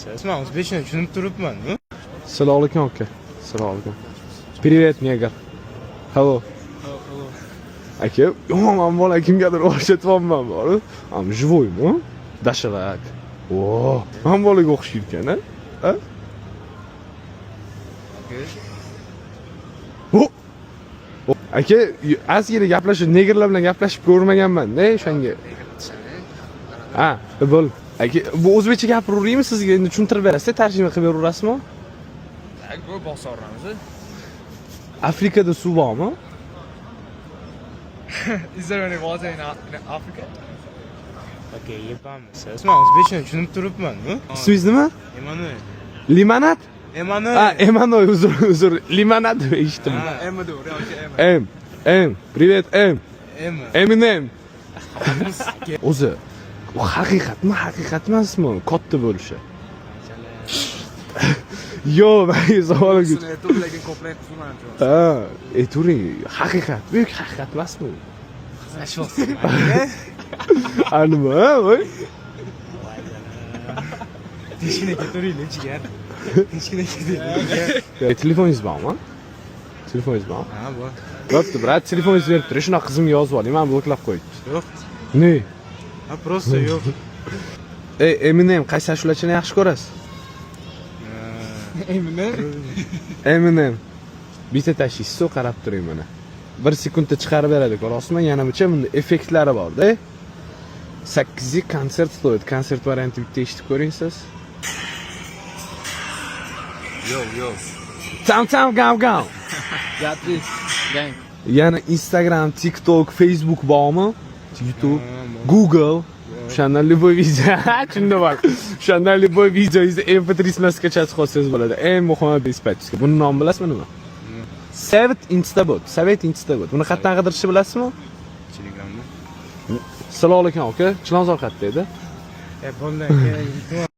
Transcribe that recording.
Man o'zbekchani tushunib turibman. Assalomu alaykum, aka. Assalomu alaykum. Привет, негр. Hello. Aka, yomon, man bola kimgadir o'xshatyapman boru. Am живой mi? Dashalak. O, man bolaga o'xshaydi ekan, a? A? O! Aka, ozgina gaplashib, негр lar bilan gaplashib ko'rmaganman-da, o'shanga. Ha, bo'l. Aka, bu o'zbekcha gapiraveraymi sizga? Endi tushuntirib berasiz, tarjima qilib beraverasizmi? Bu bosoramiz. Afrikada suv bormi? Is there any water in Africa? Aka, yepamiz. Man o'zbekchani tushunib turibman. Ismingiz nima? Emanuel. Limonad? Emanuel. Ha, Emanuel, uzr, uzr. Limonad deb eshitdim. Emadu, M, M, привет, M. M. Eminem. O'zi u haqiqatmi, haqiqat emasmi katta bo'lishi? Yo'q, men savolimga. Lekin ko'proq qilmanchi. Ha, aytavering, haqiqatmi yoki haqiqat emasmi? A, nima, voy? Tinchgina ketaveringlar, jigar. Tinchgina ketaveringlar. Telefoningiz bormi? Telefoningiz bormi? Ha, bor. Bo'pti, брат, telefoningizni berib turing, shunaqa qizimga yozib oling, man bloklab qo'yibdi. Yo'q. Ne? Ha, просто yo'q. Ey, Eminem qaysi ashulachini yaxshi ko'rasiz? Eminem. Eminem. Bitta tashlaysiz, qarab turing mana. Bir sekundda chiqarib beradi, ko'rasizmi? Yana buncha bunda effektlari bor-da. 8 konsert стоит. Konsert varianti bitta eshitib ko'ring siz. Yo, yo. Tam tam gam gam. Gatri. Gang. Yana Instagram, TikTok, Facebook bormi? YouTube, Google. O'shandan любой video, tushundim bor. O'shandan любой videongizni MP3 bilan скачать qilsangiz bo'ladi. Eng muhimi без подписка. Buni nomini bilasizmi nima? Sovet Instabot, Sovet Instabot. Buni qayerdan qidirishni bilasizmi? Telegramda. Assalomu alaykum, aka. Chilonzor qayerda edi? E, bo'ldi, aka.